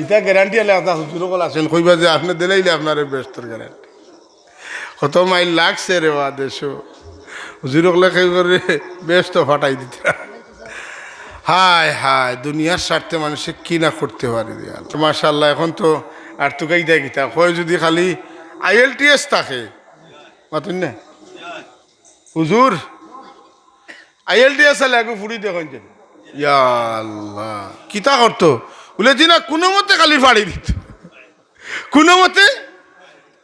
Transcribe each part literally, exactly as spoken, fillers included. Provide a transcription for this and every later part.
ইটা গ্যারান্টি আলা একটা হুজুর অকল আছইন, কইবা যে আপনে দিলাইলে আপনারে বেহেস্তর গ্যারান্টি। কত মাইল লাগছে রে বা দেশো, হুজুর অকলে কেউ করে বেহেস্তো ফাটাই দিতা। হায় হায়, দুনিয়ার স্বার্থে মানুষে কি না করতে পারে রে আল্লাহ। মাশাআল্লাহ, এখন তো আর তুকাই দেয় কিতা, কয় যদি খালি আইএলটিএস থাকে, মাতুন না? হুজুর, আইএলটিএস আলে আগে ফুড়ি দেখইন যে। ইয়া আল্লাহ, কিতা করতো? বলে, "জি না, কুনু মতে খালি ফাড়ি দিত, কুনু মতে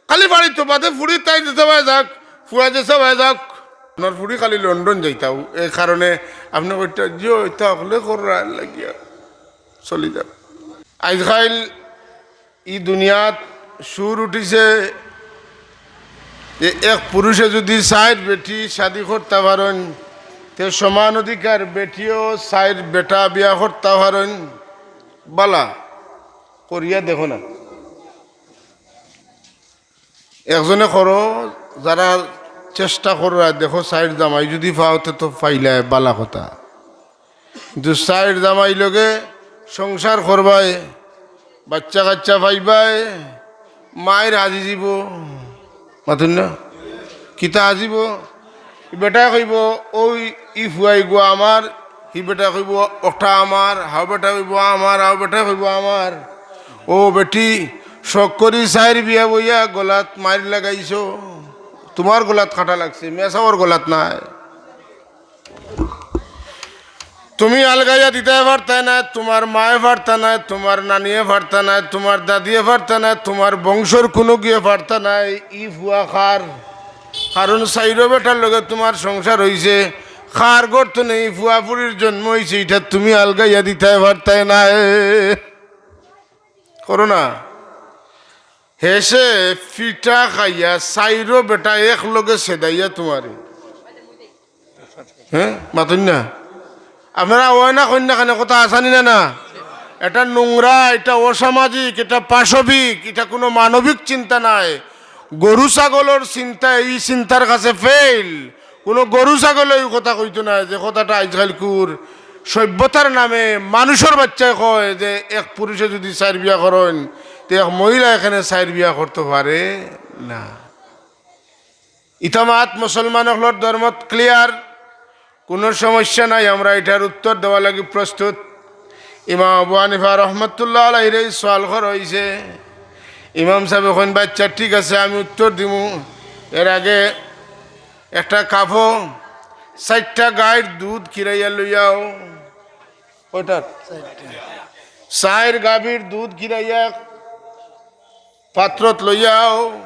খালি ফাড়ি দিত, বাদে ফুড়ি তাই যেছে বায় যাউক, ফুয়া যেছে বায় যাউক।" আপনার ফুড়ি খালি লন্ডন যাইতাউ, এই কারণে আপনে কইতা, "জি, ইতা অকলে কররা লাগিয়া চলি যাউক।" আইজকাইল ই দুনিয়াত সুর উঠিছে যে এক পুরুষে যদি চাইর বেটি শাদি করতা পারইন, তে সমান অধিকার বেটিও চাইর বেটা বিয়া করতা পারইন। বালা করিয়া দেখো না, একজনে করো, যারা চেষ্টা কররা দেখো, চাইর জামাই যদি পাও তে তো পাইলায়, বালা কথা। কিন্তু চাইর জামাই লগে সংসার করবায়, বাচ্চা কাচ্চা পাইবায়, মাইর হাজি দিব। মাতুন না? কিতা হাজিব? বেটায় কইব, "ওই ই ফুয়াইগু আমার", হি বেটায় কইব, "ওটা আমার", হাও বেটায় কইব, "আমার", হাও বেটায় কইব, "আমার।" ও বেটি, শখ করি চাইর বিয়া বইয়া গলাত মাইর লাগাইছো, তুমার গলাত কাটা লাগছে, মেসাওর গলাত নায়। তুমি আলগাইয়া দিতায় পারতায় নায়, তুমার মায়ে পারতা নায়, তুমার নানিয়ে পারতা নায়, তুমার দাদিয়ে পারতা নায়, তুমার বংশর কুনুগিয়ে পারতা নায়। ই ফুয়া কার? কারণ চাইরো বেটার লগে তুমার সংসার অইছে, কার ঘর থনে ই ফুয়া ফুড়ির জন্ম অইছে, ইটা তুমি আলগাইয়া দিতায় পারতায় নায়। করো না। হেষে ফিটা খাইয়া চাইরো বেটা একলগে সেদাইয়া তুমারে। হ্যাঁ, মাতুন না? আপনারা অয় না কইন না কেনে, কথা আছানি না না? এটা নোংরা, এটা অসামাজিক, এটা পাশবিক, এটা কুনু মানবিক চিন্তা নায়। গরু ছাগলর চিন্তা ই চিন্তার কাছে ফেইল। কুনু গরু ছাগলে ই কথা কইতো নায় যে কথাটা আইজকাইলকুর সভ্যতার নামে মানুষর বাইচ্চায় কয় যে এক পুরুষে যদি চাইর বিয়া করইন, তে এক মহিলা এখানে চাইর বিয়া করতো পারে না। ইতা মাত মুসলমান অকলর ধর্মত clear, কুনু সমস্যা নাই, আমরা ইটার উত্তর দেওয়া লাগি প্রস্তুত। ইমাম আবু হানিফা রহমতুল্লাহ আলাইহিরে সওয়াল করা অইছে। ইমাম সাবে কইন, "বাচ্চা, ঠিক আছে, আমি উত্তর দিমু।" এর আগে একটা কাফো চাইরটা গাইর দুধ খিরাইয়া লইয়াও। কয়টার? চাইর গাভীর দুধ খিরাইয়া পাত্রত লইয়াও,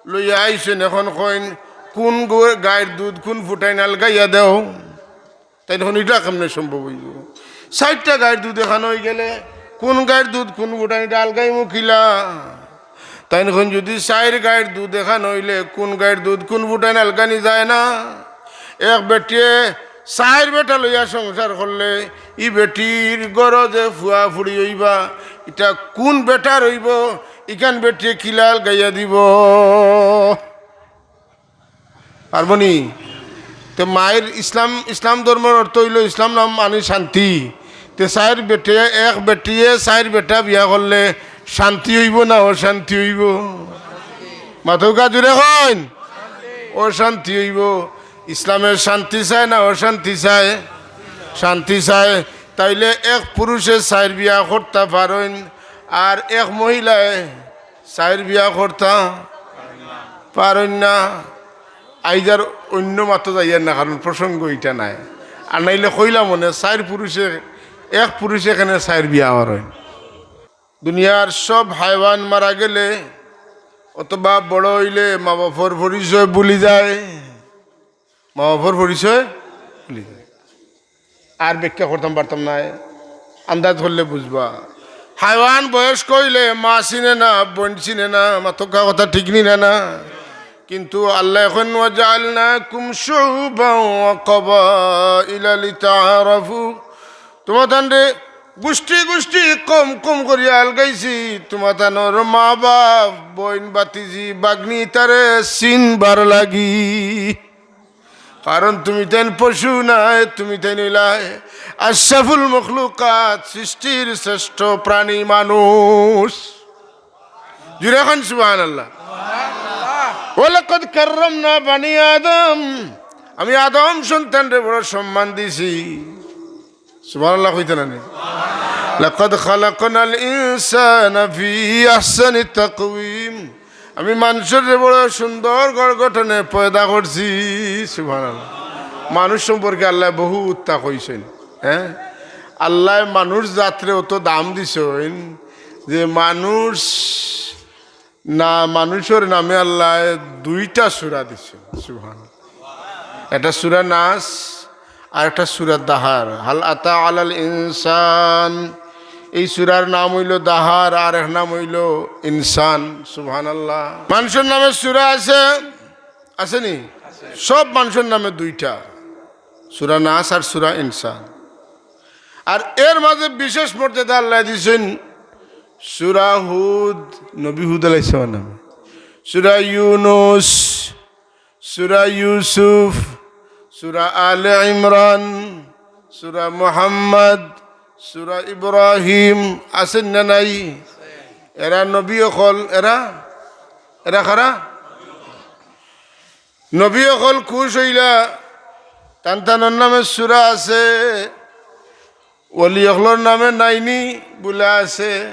লইয়া আইছইন। এখন কইন, "কুন গো-, গাইর দুধ কুন ফুটাইন আলগাইয়া দেও।" তাইন কইন, "ইটা কেমনে সম্ভব অইবো? চাইরটা গাইর দুধ একখান অইগেলে কুন গাইর দুধ কুন ফুটাইন ইটা আলগাইমু কিলা?" তাইন কইন, "যদি চাইর গাইর দুধ একখান অইলে কুন গাইর দুধ কুন ফুটাইন আলগানি যায় না?" এক বেটিয়ে চাইর বেটা লইয়া সংসার করলে ই বেটির ঘরো যে ফুয়া ফুড়ি অইবা, ইটা কুন বেটার অইবো, ইখান বেটিয়ে কিলা আলগাইয়া দিবো? পারবো নি? তে মাইর ইসলাম, ইসলাম ধর্মর অর্থ অইলো, ইসলাম নাম মানে শান্তি। তে চাইর বেটে, এক বেটিয়ে চাইর বেটা বিয়া করলে শান্তি অইবো না অশান্তি অইবো? মাতউক্কা জুরে কইন। অশান্তি অইবো। ইসলামে শান্তি চায় না অশান্তি চায়? শান্তি চায়। তাইলে এক পুরুষে চাইর বিয়া করতা পারইন, আর এক মহিলায় চাইর বিয়া করতা পারইন না। আইজ আর অইন্য মাতো যাইয়ার না, কারণ প্রসঙ্গ ইটা নায়। আর নাইলে কইলাম অনে, চাইর পুরুষে, এক পুরুষে কেনে চাইর বিয়া করইন। দুনিয়ার সব হায়ওয়ান মারা গেলে অথবা বড় অইলে মা বাপর পরিচয় ভুলি যায়, মা বাপর পরিচয় ভুলি যায়। আর ব্যাখ্যা করতাম পারতাম নায়, আন্দাজ করলে বুঝবা। হায়ওয়ান বয়স্ক অইলে মা চিনে না, বইন চিনে না, মাতউক্কা কথা ঠিক নি না, না? কিন্তু আল্লায় কইন, "ওয়াজাআলনাকুম শুউবান ওয়া কাবাইলা লিতাআরাফু।" তুমাতানরে গুষ্টি গুষ্টি কম কম করিয়া আলগাইছি, তুমাতানর মা বাপ, বইন, বাতিজি, বাগনি ইতারে চিনবার লাগি। কারণ তুমি তাইন পশু নায়, তুমি তাইন অইলায় আশরাফুল মখলুকাত, সৃষ্টির শ্রেষ্ঠ প্রাণী মানুষ। জুরে কইন সুবহানাল্লাহ। ওয়ালাকাদ কাররামনা বানি আদম, আমি আদম সন্তানরে বড় সম্মান দিছি। সুবহানাল্লাহ কইতা না নি? লাকাদ খালাকনাল ইনসানা ফি আহসানি তাকওয়িম। আমি মানষরে বড় সুন্দর গড় গঠনে পয়দা করছি। সুবহানাল্লাহ। মানুষ সম্পর্কে আল্লায় বহুততা কইছইন। হ্যাঁ, আল্লায় মানুষ জাতরে অত দাম দিছইন যে মানুষ না, মানুষর নামে আল্লায় দুইটা সূরা দিছইন। সুবহানাল্লাহ। একটা সূরা নাস আর একটা সূরা দাহার। হাল আতা আলাল ইনসান, এই সূরার নাম অইলো দাহার, আর এক নাম অইলো ইনসান। সুবহানাল্লাহ। মানষর নামে সূরা আছে, আছে নি? সব মানষর নামে দুইটা, সূরা নাস আর সূরা ইনসান। আর এর মাঝে বিশেষ মর্যাদা আল্লায় দিছইন সূরা হুদ, নবী হুদ আলাইহিস সালামের নামে, সূরা ইউনুস, সূরা ইউসুফ, সূরা আলে ইমরান, সূরা মুহাম্মদ, সূরা ইব্রাহিম। আছইন না নাই? এরা নবী অকল, এরা, এরা কারা? নবী অকল খুশ অইলা, তান তানর নামে সূরা আছে, ওলি অকলর নামে নাইনি বুলে আছে।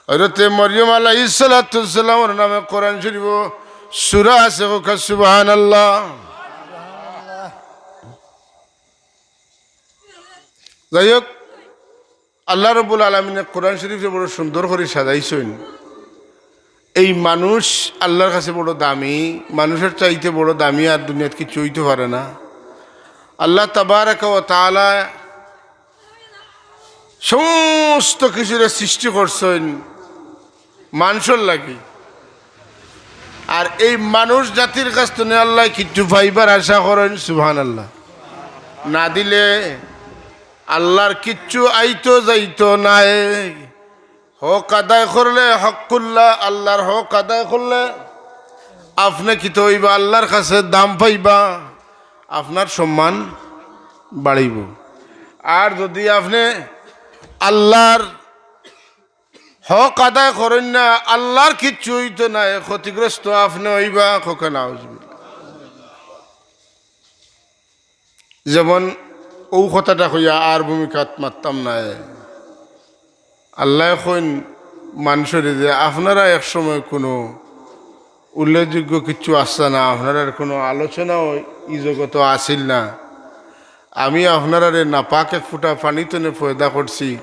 হযরতে মরিয়ম আলাইহিস সালাতু ওয়াস সালামর নামে কোরআন শরীফো সূরা আছে, কউক্কা সুবহানাল্লাহ। যাই হোক, আল্লাহ রাব্বুল আলামিনে কোরআন শরীফরে বড় সুন্দর করি সাজাইছইন। এই মানুষ আল্লাহর কাছে বড় দামি, মানুষর চাইতে বড় দামি আর দুনিয়াত কিচ্ছু অইতো পারে না। আল্লাহ তাবারাকা ওয়া তাআলা সমস্ত কিছুরে সৃষ্টি করছইন মানষর লাগি। আর এই মানুষ জাতির কাছ থনে আল্লায় কিচ্ছু পাইবার আশা করইন, সুবহানাল্লাহ। না দিলে আল্লাহর কিচ্ছু আইতো যাইতো নায়। হক আদায় করলে, হক্কুল্লাহ, আল্লাহর হক আদায় করলে আপনে কিতা অইবা? আল্লাহর কাছে দাম পাইবা, আপনার সম্মান বাড়িবো। আর যদি আপনে আল্লাহর হক আদায় করইন না, আল্লাহর কিচ্ছু অইতো নায়, ক্ষতিগ্রস্ত আপনে অইবা। কউক্কা নাউজুবিল্লাহ। যেমন অউ কথাটা কইয়া আর ভূমিকাত মাততাম নায়। আল্লায় কইন মানষরে যে আপনারা এক সময় কুনু উল্লেখযোগ্য কিচ্ছু আছলা না, আপনারার কুনু আলোচনাও ই জগতো আছিল না। আমি আপনারারে নাপাক এক ফুটা পানি থনে পয়দা করছি,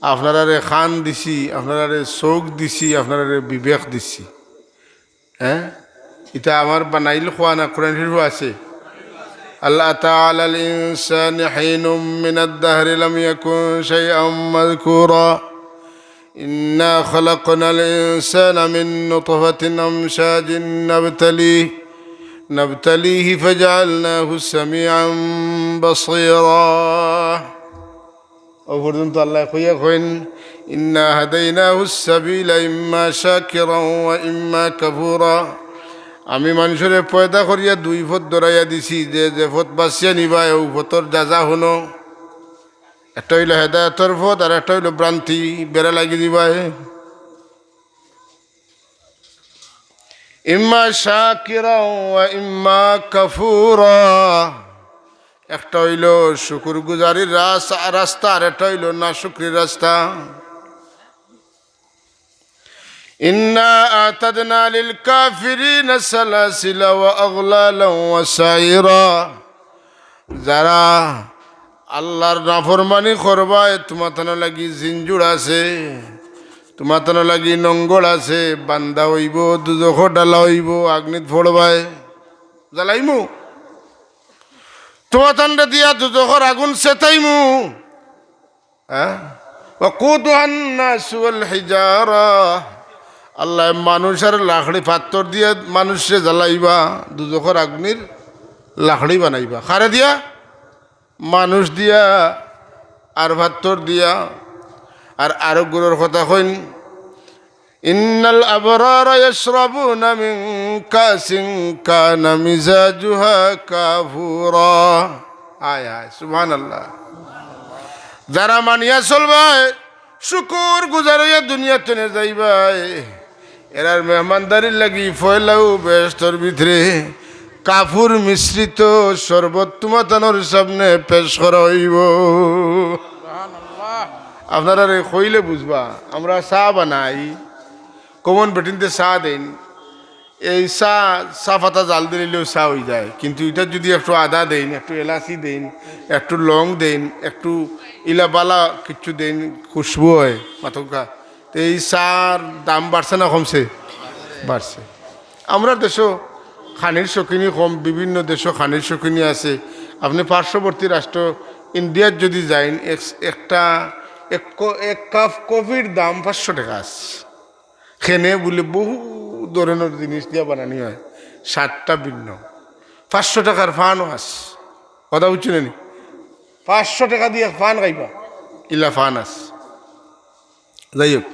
আপনারারে কান দিছি, আপনারারে চউখ দিছি, আপনারারে বিবেক দিছি। হ্যাঁ, ইতা আমার বানাইল কওয়া না, কোরআন শরীফো আছে। هل أتى على الإنسان حين من الدهر لم يكن شيئا مذكورا. إنا خلقنا الإنسان من نطفة أمشاج نبتليه، نبتليه فجعلناه سميعا بصيرا. অউ পর্যন্ত আল্লায় কইয়া কইন, "إنا هديناه السبيل إما شاكرا وإما كفورا।" আমি মানষরে পয়দা করিয়া দুই পথ ধরাইয়া দিছি, যে যে পথ বাছিয়া নিবায়, অউ পথর যা যা হুনো। একটা অইলো হেদায়েতর পথ, আর একটা অইলো ভ্রান্তি, বেড়া লাগি দিবায়। إما شاكرا وإما كفورا। একটা অইলো শুকুর গুজারির রাস-, রাস্তা, আর একটা অইলো নাশুকরির রাস্তা। إنا أعتدنا للكافرين سلاسل وأغلالا وسعيرا। যারা আল্লাহর নাফরমানি করবায়, তুমাতানর লাগি জিঞ্জুর আছে, তুমাতানর লাগি নঙ্গল আছে, বান্ধা অইবো, দুজখো ডালা অইবো, আগ্নিত পড়বায়, জ্বালাইমু। তুমাতানরে দিয়া দুজখর আগুন সেতাইমু। হ্যাঁ? وقودها الناس والحجارة। আল্লায় মানুষ আর লাকড়ি, পাত্থর দিয়া মানুষরে জ্বালাইবা, দুজখর আগুনির লাকড়ি বানাইবা। কারে দিয়া? মানুষ দিয়া আর পাত্থর দিয়া। আর আরো গুরুর কথা কইন, إن الأبرار يشربون من كأس كان مزاجها كافورا. হায় হায়, সুবহানাল্লাহ। যারা মানিয়া চলবায়, শুকুর গুজার অইয়া দুনিয়া তনে যাইবায়, এরার মেহমানদারির লাগি পয়লাউ বেহেশতর ভিতরে কাফুর মিশ্রিত শরবত তুমাতানর সামনে পেশ করা অইবো। আপনারারে কইলে বুঝবা, আমরা চা বানাই, কমন বেটিন্তে চা দেইন, এই চা, চা পাতা জাল দিলেও চা অইযায়, কিন্তু ইটা যুদি একটু আদা দেইন, একটু এলাচি দেইন, একটু লং দেইন, একটু ইলা বালা কিচ্ছু দেইন, খুশবু অয়, মাতউক্কা, তে এই চার দাম বাড়ছে না কমছে? বাড়ছে। আমরার দেশো খানির শৌখিনি কম, বিভিন্ন দেশো খানির শৌখিনি আছে। আপনে পার্শ্ববর্তী রাষ্ট্র ইন্ডিয়াত যুদি যাইন, এক, একটা, এক ক-, এক কাপ কফির দাম পাঁচশো টেকা আছে। খেনে বুলে বহু ধরনর জিনিস দিয়া বানানি অয়, স্বাদটা ভিন্ন। পাঁচশো টেকার পানও আছে, কথা বুঝছইন নি? পাঁচশো টেকা দিয়া পান খাইবা, ইলা পান আছে। যাই হোক,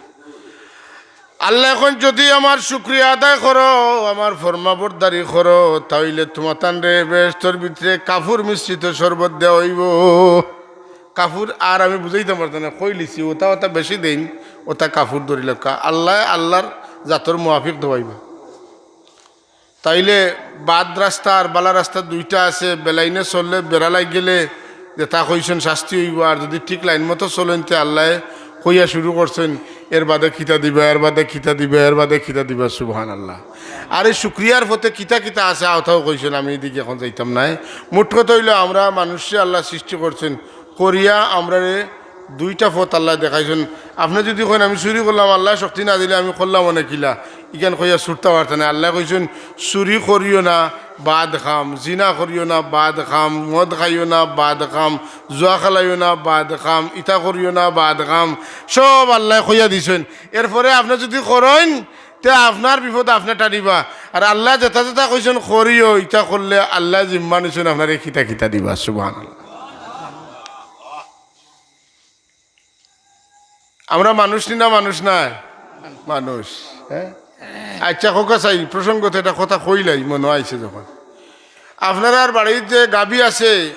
আল্লায় কইন, যুদি আমার শুকরিয়া আদায় করো, আমার ফরমাবরদারি করো, তাইলে তুমাতানরে বেহেশতর ভিতরে কাফুর মিশ্রিত শরবত দেওয়া অইবো। কাফুর আর আমি বুঝাইতাম পারতাম না, কইলিছি, অতা অতা বেশি দেইন, অতা কাফুর ধরিলাউক্কা। আল্লায় আল্লার জাতর মুয়াফিক দেওয়াইবা। তাইলে বাদ রাস্তা আর বালা রাস্তা দুইটা আছে, বেলাইনে চললে বেড়া লাগি গেলে যেতা কইছইন শাস্তি অইবো, আর যুদি ঠিক লাইন মতো চলইন তে আল্লায় কইয়া শুরু করছইন, এর বাদে কিতা দিবা, এর বাদে কিতা দিবা, এর বাদে কিতা দিবা, সুবহানাল্লাহ। আর এই শুকরিয়ার পথে কিতা কিতা আছে অতাও কইছইন, আমি ইদিকে অখন যাইতাম নায়। মোট কথা অইলো আমরা মানুষরে আল্লায় সৃষ্টি করছইন, করিয়া আমরারে দুইটা পথ আল্লায় দেখাইছইন। আপনে যুদি কইন, "আমি চুরি করলাম, আল্লায় শক্তি না দিলে আমি করলাম অনে কিলা?" ইখান কইয়া ছুটতা পারতা নায়। আল্লায় কইছইন, "চুরি করিও না, বাদ কাম, জিনা করিও না, বাদ কাম, মদ খাইও না, বাদ কাম, জুয়া খেলাইও না, বাদ কাম, ইতা করিও না, বাদ কাম।" সব আল্লায় কইয়া দিছইন। এরপরে আপনে যুদি করইন, তে আপনার বিপদ আপনে টানিবা। আর আল্লায় যেতা যেতা কইছইন করিও, ইতা করলে আল্লায় জিম্মা নিছইন আপনারে কিতা কিতা দিবা। সুবহানাল্লাহ। আমরা মানুষ নি না মানুষ নায়? মানুষ, হ্যাঁ? আচ্ছা, কউক্কা চাই, প্রসঙ্গত একটা কথা কইলাই, মনো আইছে যখন। আপনারার বাড়িত যে গাভী আছে,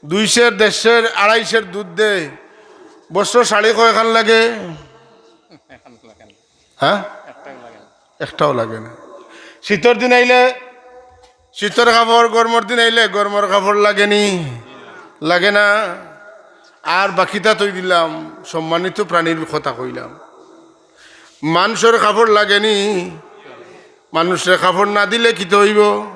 দুইশের, দেড়শের, আড়াইশের দুধ দেয়, বছরো শাড়ি কয়খান লাগে? হ্যাঁ? একটাও লাগে না। শীতর দিন আইলে শীতর কাপড়, গরমর দিন আইলে গরমর কাপড় লাগে নি? লাগে না? আর বাকিতা থই দিলাম, সম্মানিত প্রাণীর কথা কইলাম। মানষর কাপড় লাগে নি? মানুষরে কাপড় না দিলে কিতা অইবো?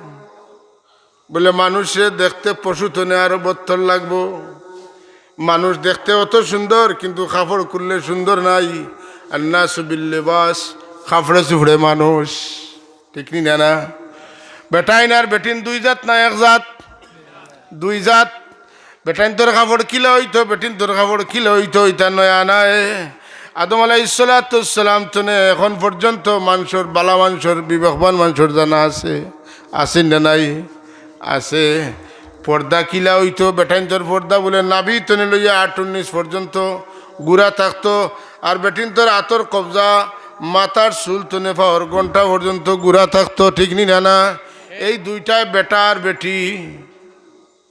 বুলে, মানুষরে দেখতে পশু তনে আরো বত্তর লাগবো। মানুষ দেখতে অত সুন্দর, কিন্তু কাপড় খুললে সুন্দর নায়। আন্নাসু বিল লিবাস, কাপড়ে চুপড়ে মানুষ। ঠিক নি না, না? বেটাইন আর বেটিন দুই জাত না এক জাত? দুই জাত। বেটাইন্তর কাপড় কিলা অইতো, বেটিন্তর কাপড় কিলা অইতো, ইতা নয়া নায়। আদম আলাইহিস সালাতু ওয়াস সালাম তনে অখন পর্যন্ত মানষর, বালা মানষর, বিবেকবান মানষর জানা আছে? আছে না নাই? আছে। পর্দা কিলা অইতো, বেটাইন্তর পর্দা বুলে নাভি তনে লইয়া আটুর নিচ পর্যন্ত গুড়া থাকতো, আর বেটিন্তর আতর কবজা, মাথার চুল তনে পাওর ঘন্টা পর্যন্ত গুড়া থাকতো, ঠিক নি না, না? এই দুইটায় বেটা আর বেটি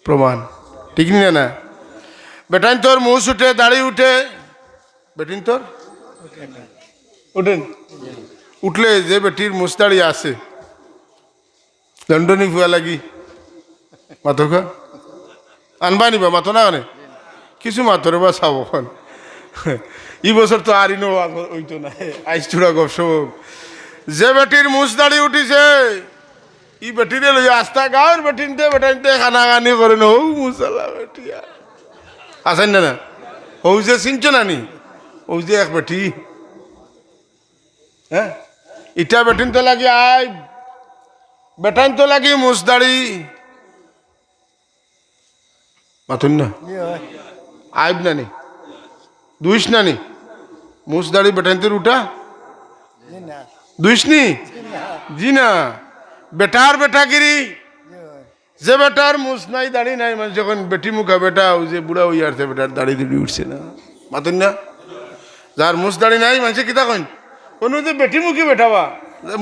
প্রমাণ, ঠিক নি না, না? বেটাইন্তর মুছ উঠে, দাড়ি উঠে, বেটিন্তর উঠে নি? উঠলে যে বেটির মুছ দাড়ি আছে, লন্ডনী ফুয়া লাগি। মাতউক্কা। আনবা নিবা, মাতো না কেনে? কিছু মাতো রে বা, চাও অখন। ই বছর তো আর ইনো অইতো না। আইজ থুড়া গপসপ। যে বেটির মুছ দাড়ি উঠিছে, ই বেটিরে লইয়া আস্তা গাঁওর বেটিন্তে, বেটাইন্তে কানাকানি করইন, হউ মুছআলা বেটিয়া। আছইন না, না? হউ যে চিনছো না নি? হউ যে এক বেটি। হ্যাঁ? ইটা বেটিন্তর লাগি আইব, বেটাইন্তর লাগি মুছ দাড়ি। মাতইন না? আইব না নি? দুইষ না নি? মুছ দাড়ি বেটাইন্তর উঠা? দুইষ নি? জি না। বেটার বেটাগিরি? যে বেটার মুছ নাই, দাড়ি নাই, মানষে কইন, "বেটি মুখা বেটা, অউ যে বুড়া অইয়া আরছে, বেটার দাড়ি দুড়ি উঠছে না।" মাতইন না? যার মুছ দাড়ি নাই, মানষে কিতা কইন? অনু যে বেটি মুখী বেটাবা,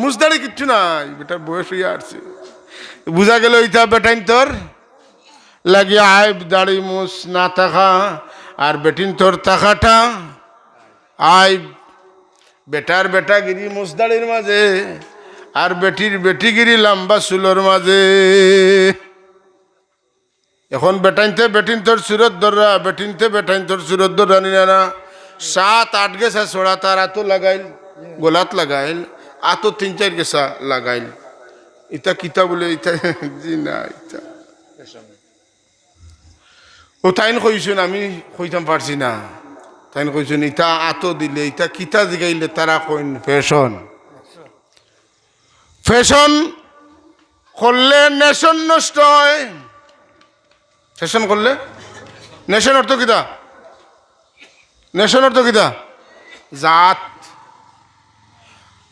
মুছদাড়ি কিচ্ছু নাই, বেটার বয়স অইয়া আরছে। বুঝা গেল ইতা বেটাইন্তর লাগি আইব দাড়ি মুছ না থাকা, আর বেটিন্তর থাকাটা আইব। বেটার বেটাগিরি মুছদাড়ির মাঝে, আর বেটির বেটিগিরি লম্বা চুলর মাঝে। এখন বেটাইন্তে বেটিন্তর সুরত ধররা, বেটিন্তে বেটাইন্তর সুরত ধররা নি না না। সাত আট গেছা ছড়া তার আতো লাগাইল, গলাত লাগাইল, আতো তিন চাইর গেছা লাগাইল। ইতা কিতা বুলে ইতা? জি না, ইতা। ও তাইন কইছইন, আমি কইতাম পারছি না। তাইন কইছইন, ইতা আতো দিলে, ইতা কিতা জিগাইলে তারা কইন ফ্যাশন। ফ্যাশন করলে নেশন নষ্ট অয়। ফ্যাশন করলে নেশন অর্থ কিতা? নেশন অর্থ কিতা? জাত।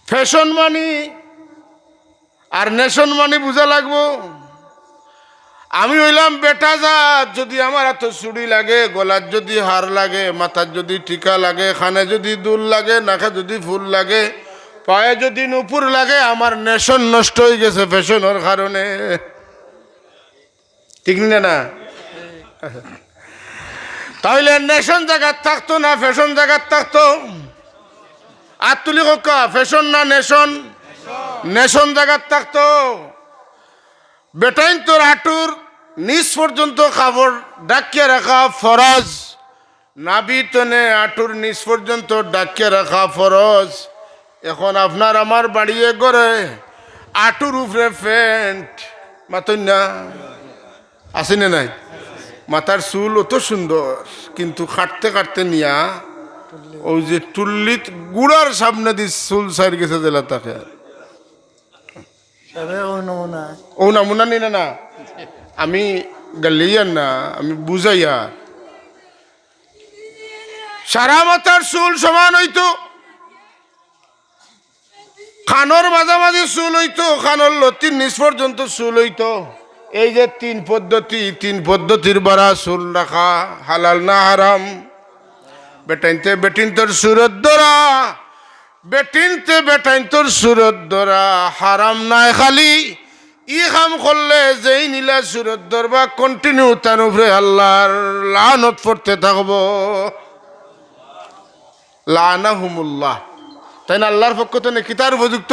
ফ্যাশন মানি আর নেশন মানি বুঝা লাগবো। আমি অইলাম বেটা জাত, যুদি আমার আতো চুড়ি লাগে, গলাত যুদি হার লাগে, মাথাত যুদি টিকা লাগে, কানে যুদি দুল লাগে, নাকে যুদি ফুল লাগে, পায়ে যুদি নুপুর লাগে, আমার নেশন নষ্ট অইগেছে ফ্যাশনর কারণে। ঠিক নি না? তাইলে নেশন জাগাত থাকতো না ফ্যাশন জাগাত থাকতো? আত তুলি কউক্কা, ফ্যাশন না নেশন? নেশন জাগাত থাকতো। বেটাইন্তর আটুর নিচ পর্যন্ত কাপড় ঢাকিয়া রাখা ফরজ, নাভি তনে আটুর নিচ পর্যন্ত ঢাকিয়া রাখা ফরজ। এখন আপনার আমার বাড়িয়ে ঘরে আটুর উপরে প্যান্ট, মাতইন না? আছে না নাই? মাথার চুল অত সুন্দর, কিন্তু কাটতে কাটতে নিয়া ওই যে টুল্লিত গুড়ার সামনেদি চুল সাইর গেছে জেলা থাকে। ও নমুনা নি না না? আমি গালিয়ার না, আমি বুঝাইয়ার। সারা মাথার চুল সমান অইতো, কানর মাঝামাঝি চুল অইতো, কানর লতির নিচ পর্যন্ত চুল অইতো। এই যে তিন পদ্ধতি, তিন পদ্ধতির বারা চুল রাখা হালাল না হারাম? বেটাইন্তে বেটিন্তর সুরত ধরা, বেটিন্তে বেটাইন্তর সুরত ধরা হারাম নায় খালি। ই কাম করলে যেইন ইলা সুরত ধরবা continue তান উপরে আল্লার লানত পড়তে থাকবো। লানাহুমুল্লাহ। তাইন আল্লার পক্ষ তনে কিতার উপযুক্ত?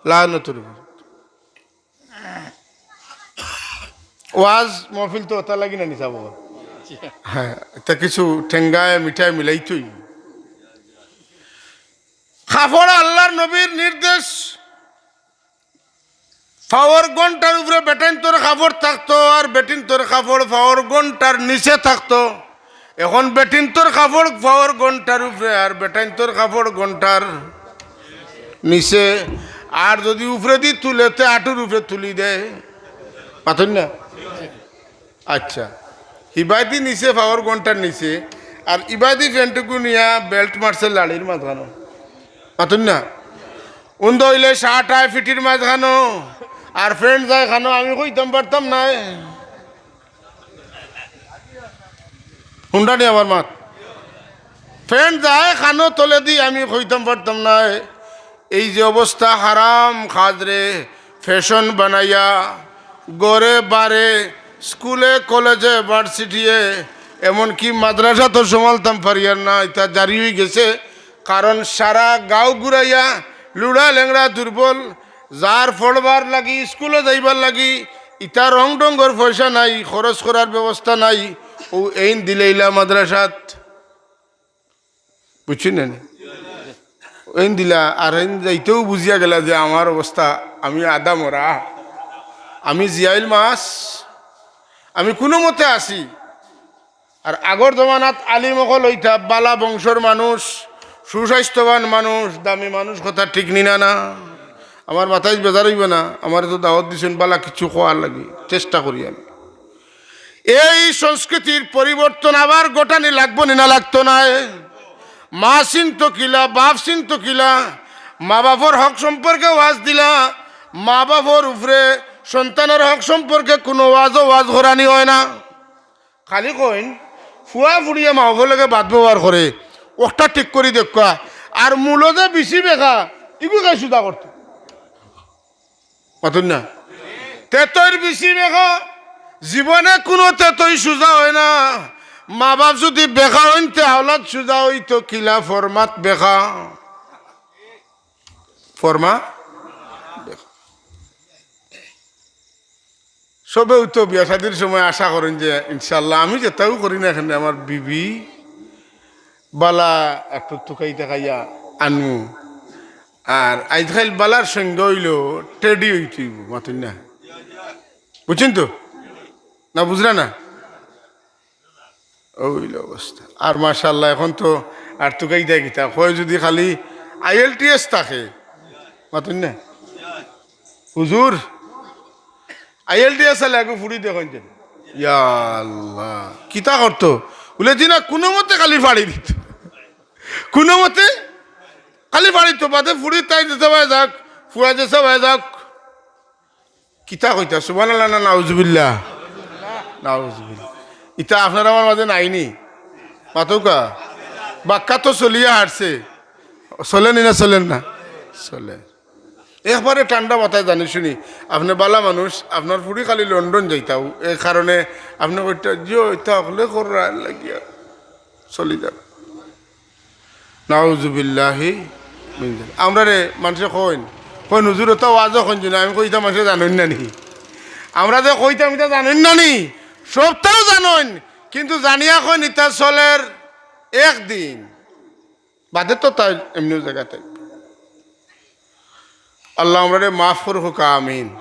লানতর উপযুক্ত। ওয়াজ মহফিল তো অতা লাগি না নি চাবো। হ্যাঁ, ইতা কিছু ঠেঙ্গায় মিঠায় মিলাইতই। কাপড় আল্লার নবীর নির্দেশ, পাওর ঘন্টার উপরে বেটাইন্তর কাপড় থাকতো, আর বেটিন্তর কাপড় পাওর ঘন্টার নিচে থাকতো। এখন বেটিন্তর কাপড় পাওর ঘন্টার উপরে, আর বেটাইন্তর কাপড় ঘন্টার নিচে। আর যুদি উপরেদি তুলে, তে আটুর উপরে তুলি দেয়, মাতইন না? আচ্ছা, হিবায়দি নিচে পাওর ঘন্টার নিচে, আর ইবায়দি প্যান্টগু নিয়া বেল্ট মারছে লাড়ির মাঝখানো, মাতইন না? উন্দা অইলে শার্ট আয় ফিটির মাঝখানো, আর প্যান্ট যায় কানো, আমি কইতাম পারতাম নায়। হুনরা নি আমার মাত? প্যান্ট যায় কানো তলেদি, আমি কইতাম পারতাম নায়। এই যে অবস্থা, হারাম কাজরে ফ্যাশন বানাইয়া ঘরে বারে, স্কুলে, কলেজে, ভার্সিটিয়ে, এমনকি মাদ্রাসাত তো সামালতাম পারিয়ার না, ইতা জারি অইগেছে। কারণ সারা গাঁও ঘুরাইয়া লুড়া লেংড়া দুর্বল, যার পড়বার লাগি, স্কুলো যাইবার লাগি, ইতা রং ঢংর পয়সা নাই, খরচ করার ব্যবস্থা নাই, অউ এইন দিলাইলা মাদ্রাসাত। বুঝছইন নি? এইন দিলা, আর এইন যাইতেউ বুঝিয়া গেলা যে আমার অবস্থা, আমি আধা মরা, আমি জিয়াইল মাছ, আমি কুনুমতে আছি। আর আগর জমানাত আলিম অকল অইতা, বালা বংশর মানুষ, সুস্বাস্থ্যবান মানুষ, দামি মানুষ, কথা ঠিক নি না না? আমার মাথায় বেজার অইবা না, আমারে তো দাওয়াত দিছইন বালা কিছু কওয়ার লাগি, চেষ্টা করি আমি। এই সংস্কৃতির পরিবর্তন আবার ঘটানি লাগবো নি না লাগতো নায়? মা চিনতো কিলা, বাপ চিনতো কিলা, মা বাপর হক সম্পর্কে ওয়াজ দিলা, মা বাপর উপরে সন্তানর হক সম্পর্কে কুনু ওয়াজও ওয়াজ করানি অয় না। খালি কইন, ফুয়া ফুড়িয়ে মা বাপর লগে বাদ ব্যবহার করে, অটা ঠিক করি দেউক্কা। আর মূলো যে বেশি বেকা, ইগু কে সুজা করতো? মাতুন না। তেতইর বেশি বেকা, জীবনে কুনু তেতই সুজা অয় না। মা-বাফ যুদি বেকা অইন, তে আওলাদ সুজা অইতো কিলা? ফরমাত বেকা। ফরমা বেকা। সবেউ তো বিয়া শাদির সময় আশা করইন যে ইনশাআল্লাহ আমি যেতাউ করি না কেনে আমার বিবি বালা একটু তুকাই তাকাইয়া আনমু। আর আইজকাইল বালার সঙ্গে অইলো টেডি অইতে অইবো, মাতুন না। বুঝছইন তো? না বুঝরা না? অউ অইলো অবস্থা। আর মাশাআল্লাহ, এখন তো আর তুকাই দেয় কিতা? কয় যুদি খালি আইএলটিএস থাকে, মাতুন না? হুজুর, আইএলটিএস আলে আগে ফুড়ি দেখইন যেন। ইয়া আল্লাহ, কিতা করতো? বুলে, "জি না, কুনু মতে খালি ফাড়ি দিত, কুনু মতে খালি ফাড়ি দিত।" বাদে ফুড়ি তাই যেতা বায় যাউক, ফুয়া যেতা বায় যাউক। কিতা কইতা? সুবহানাল্লাহ না নাউজুবিল্লাহ? নাউজুবিল্লাহ। ইতা আপনার আমার মাঝে নাইনি? মাতউক্কা। বাক্কা তো চলিয়া হারছে। চলেনি না চলের না? চলে। একবারে ঠান্ডা মাথায় জানি শুনি। আপনে বালা মানুষ, আপনার ফুড়ি খালি লন্ডন যাইতাউ। এই কারণে আপনে কইতা, "জিও, ইতা হকলে কররা লাগিয়া চলি যাউক।" নাউজুবিল্লাহি মিন যালিক। আমরারে মানষে কইন, কইন, "হুজুর, অতা ওয়াজও কইন না।" আমি কই, "ইতা মানষে জানইন না নি? আমরা যে কইতাম, ইতা জানইন না নি? সবতাউ জানইন, কিন্তু জানিয়া কইন, ইতা চলের একদিন, বাদে তো তাই এমনিও জাগা তাই।" আল্লাহ আমরারে মাফ করউক্কা, আমিন।